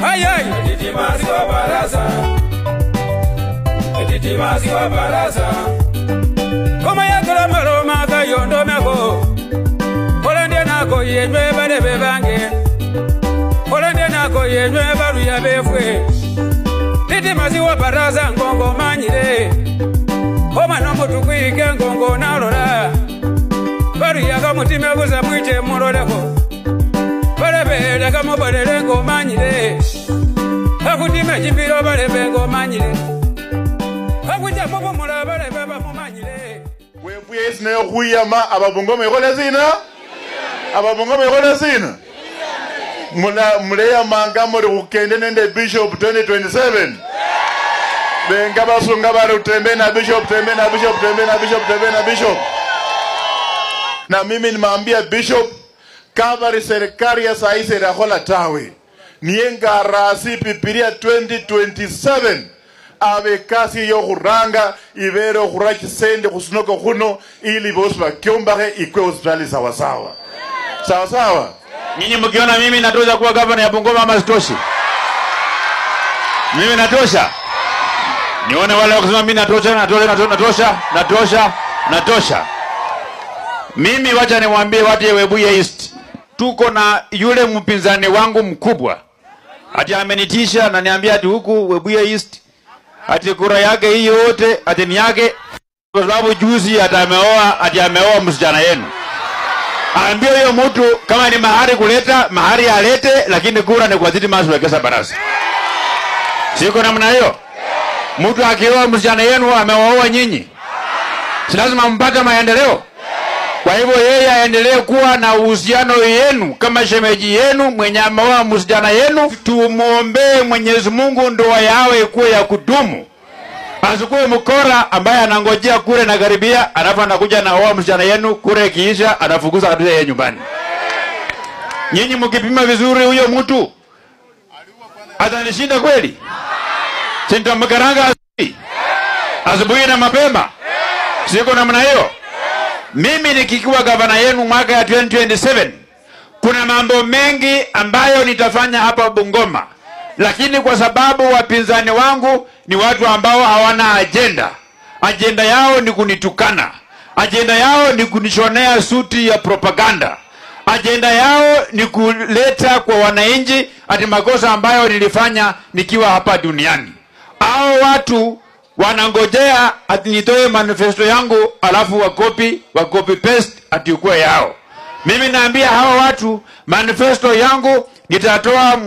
Ai ai. Didimas wa baraza. Didimas wa baraza. Koma yakala maloma kayondo mako. Olende nako yenywe balebe bange. Olende nako yenywe baluya befwe. Didimas wa baraza ngongo manyire. Omwana omutukwike ngongo nalola. Baluya kamutime buza mwite muloleko. Balebe kamubolele ngomanyire. Akutime chimbiro balebe ngomanyire. Akuja mubumula balebe bamumanyire. Webuye isine khuyama ababungoma ikhola sina? Ababungoma ikhola sina? Muleyamanga muri khukende nende Bishop 2027. Benga basunga bari utembe na Bishop, tembe na Bishop, tembe na Bishop, tembe na Bishop. Na mimi nimeambia Bishop kabari serikali ya saisi rakhola tawe. Nienga rasi pipiria 2027. Abe kasi yo khuranga ibere khura chisende khusunoko khuno ili bosi bakyombakhe ikwe hospitali sawa sawa. Sawa sawa. Nyinyi mkiona mimi natosha kuwa governor ya Bungoma ama sitoshi? Mimi natosha. Nione wale wakisema mimi natosha, natosha, natosha, natosha, natosha. Mimi wacha niwaambie watu ya Webuye East, tuko na yule mpinzani wangu mkubwa. Ati amenitisha na niambia ati huku Webuye East ati kura yake hii yote ati ni yake, kwa sababu juzi ati ameoa, ati ameoa msichana yenu. Aambie huyo mtu kama ni mahari kuleta, mahari alete, lakini kura ni kwa Didmus Wekesa Barasa. Siko namna hiyo. Mtu akioa msichana yenu ameoa nyinyi. Si lazima mpate maendeleo. Kwa hivyo yeye aendelee kuwa na uhusiano yenu kama shemeji yenu mwenye ameoa msichana yenu. Tumuombee Mwenyezi Mungu ndoa yao ikuwe ya kudumu. Asikuwe mkora ambaye anangojea kure na karibia, alafu anakuja na oa msichana yenu, kure ikiisha anafukuza kabisa yeye nyumbani. Nyinyi mkipima vizuri huyo mtu atanishinda kweli? Sintamkaranga asubuhi. Asubuhi na mapema. Siko namna hiyo. Mimi nikikuwa gavana yenu mwaka ya 2027, kuna mambo mengi ambayo nitafanya hapa Bungoma. Lakini kwa sababu wapinzani wangu ni watu ambao hawana agenda. Agenda yao ni kunitukana. Agenda yao ni kunishonea suti ya propaganda. Agenda yao ni kuleta kwa wananchi ati makosa ambayo nilifanya nikiwa hapa duniani. Hao watu wanangojea ati nitoe manifesto yangu alafu wakopi paste ati ukue yao. Mimi naambia hawa watu manifesto yangu nitatoa